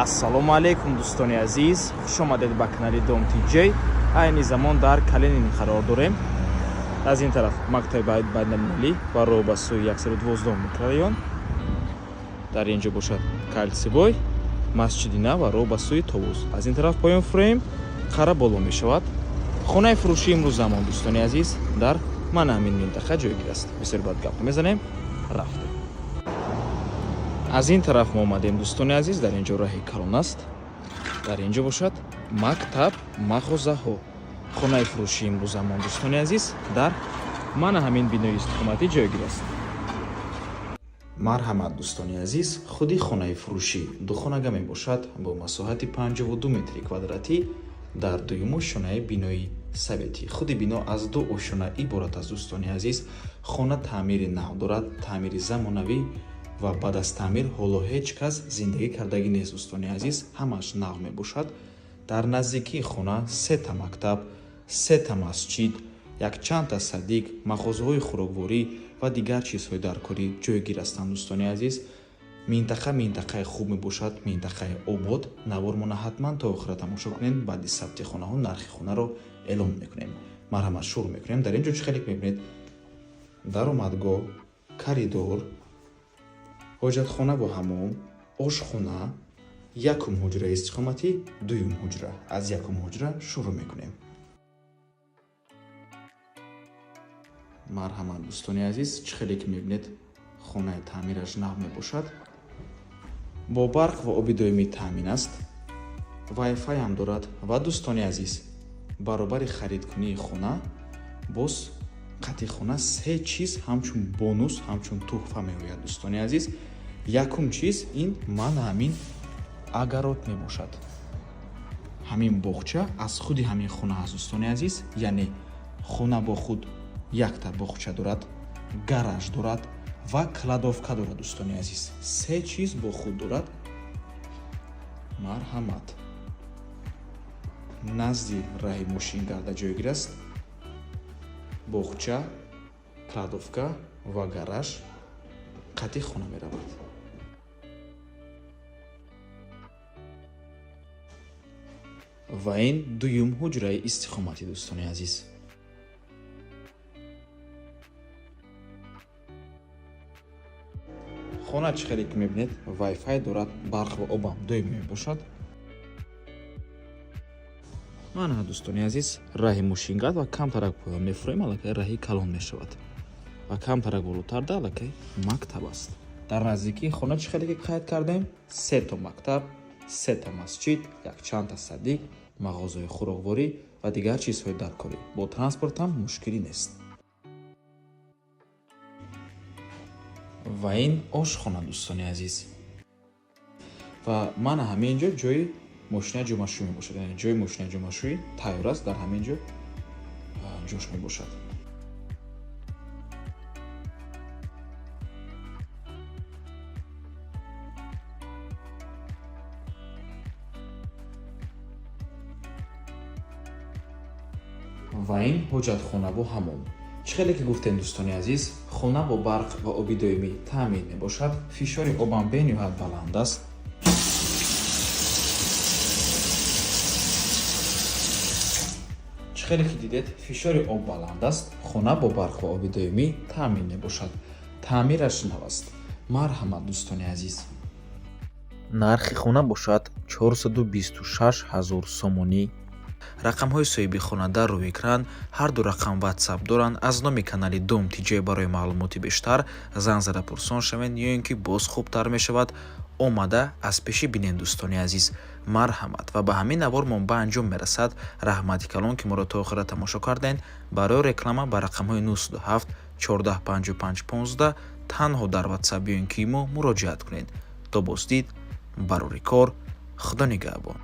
Ассалому алайкум, дӯстони азиз, хуш омадед ба канали Дом Тиҷей. Айни замон дар Калинин қарор дорем. Аз ин тараф мактаби байналмилалӣ ва роҳ ба сӯи 112 микрорайон. Дар ин ҷо бошад кольцевой, масҷиди нав ва роҳ ба сӯи Товуз. Аз ин тараф поён фуроем, қара боло мешавад. Хонаи фурӯшии имрӯзамон, дӯстони азиз, дар мана ҳамин минтақа ҷойгир аст. Бисёр бад гап мезанем, рафтем. Аз ин тараф мо омадем, дӯстони азиз, дар ин ҷо роҳи калон аст. Дар ин ҷо бошад мактаб, мағозаҳо. Хонаи фурӯшии имрӯзамон, дӯстони азиз, дар мана ҳамин бинои истиқоматӣ ҷойгир аст. Марҳамат, дӯстони азиз, худи хонаи фурӯшӣ духонага мебошад бо масоҳати 52 метри квадратӣ дар дуюм ошёнаи бинои советӣ. Худи бино аз ду ошёна иборат аст, дӯстони азиз. Хона таъмири нав дорад, таъмири замонавӣ ва баъд аз таъмир ҳоло ҳеҷ кас зиндагӣ кардагӣ нест, дӯстони азиз, ҳамааш нав мебошад. Дар наздикии хона сета мактаб, сета масҷид, якчандта садик, мағозаҳои хӯрокворӣ ва дигар чизҳои даркорӣ ҷойгир ҳастанд, дӯстони азиз. Минтақа минтақаи хуб мебошад, минтақаи обод. Навормона ҳатман то охира тамошо кунед. Баъди сабти хонаҳо нархи хонаро эълон мекунем. Марҳамат, шурӯъ мекунем. Дар ин ҷо чӣ хеле мебинед: даромадгоҳ, коридор, ҳоҷатхона бо ҳаммом, ошхона, якум ҳуҷраи истиқоматӣ, дуюм ҳуҷра. Аз якум ҳуҷра шурӯъ мекунем. Марҳамат, дӯстони азиз, чӣ хеле ки мебинед, хонаи таъмираш нав мебошад, бо барқ ва оби доимӣ таъмин аст, вайфай ҳам дорад. Ва, дӯстони азиз, баробари харидкунии хона боз қати хона се чиз ҳамчун бонус, ҳамчун туҳфа меояд, дӯстони азиз. Якум чиз ин мана ҳамин огород мебошад. Ҳамин боғча аз худи ҳамин хона аст, дӯстони азиз, яъне хона бо худ якта боғча дорад, гараж дорад ва кладовка дорад, дӯстони азиз. Се чиз бо худ дорад. Марҳамат, назди раҳи мошингарда ҷойгир аст. Боғча, кладовка ва гараж қати хона меравад. Ва ин дуюм ҳуҷраи истиқоматӣ, дӯстони азиз. Хона, чӣ хеле ки мебинед, вайфай дорад, барқ ва обам доим мебошад. Мана, дӯстони азиз, раҳи мошингард ва камтарак поён мефуроем, аллакай раҳи калон мешавад ва камтарак болотарда аллакай мактаб аст. Дар наздикии хона, чӣ хеле ки қайд кардем, сето мактаб, сета масҷид, якчандта садик, мағозаҳои хӯрокворӣ ва дигар чизҳои даркорӣ. Бо транспорт ҳам мушкилӣ нест. Ва ин ошхона, дӯстони азиз. Ва мана ҳамин ҷо ҷои мошинаи ҷомашӯӣ мебошад, яъне ҷои мошинаи ҷомашӯӣ тайёр аст, дар ҳамин ҷо ҷош мебошад. Ва ин ҳоҷатхона бо ҳаммом. Чӣ хеле ки гуфтем, дӯстони азиз, хона бо барқ ва оби доимӣ таъмин мебошад. Фишори обам бениҳоят баланд аст. Чӣ хеле ки дидед, фишори об баланд аст. Хона бо барқ ва оби доимӣ таъмин мебошад, таъмираш нав аст. Марҳамат, дӯстони азиз. Нархи хона бошад 426 ҳазор сомонӣ. Рақамҳои соҳиби хона дар рӯи экран, ҳар ду рақам ватсап доранд. Аз номи канали Дом Тиҷай барои маълумоти бештар занг зада пурсон шавед ё ин ки боз хубтар мешавад омада аз пешӣ бинед, дӯстони азиз. Марҳамат, ва ба ҳамин навормон ба анҷом мерасад. Раҳмати калон, ки моро то охира тамошо кардем. Барои реклама ба рақамҳои 907 14 55 15 танҳо дар ватсап ё ин ки имо муроҷиат кунед. То боздид, барори кор, Худо нигаҳбон.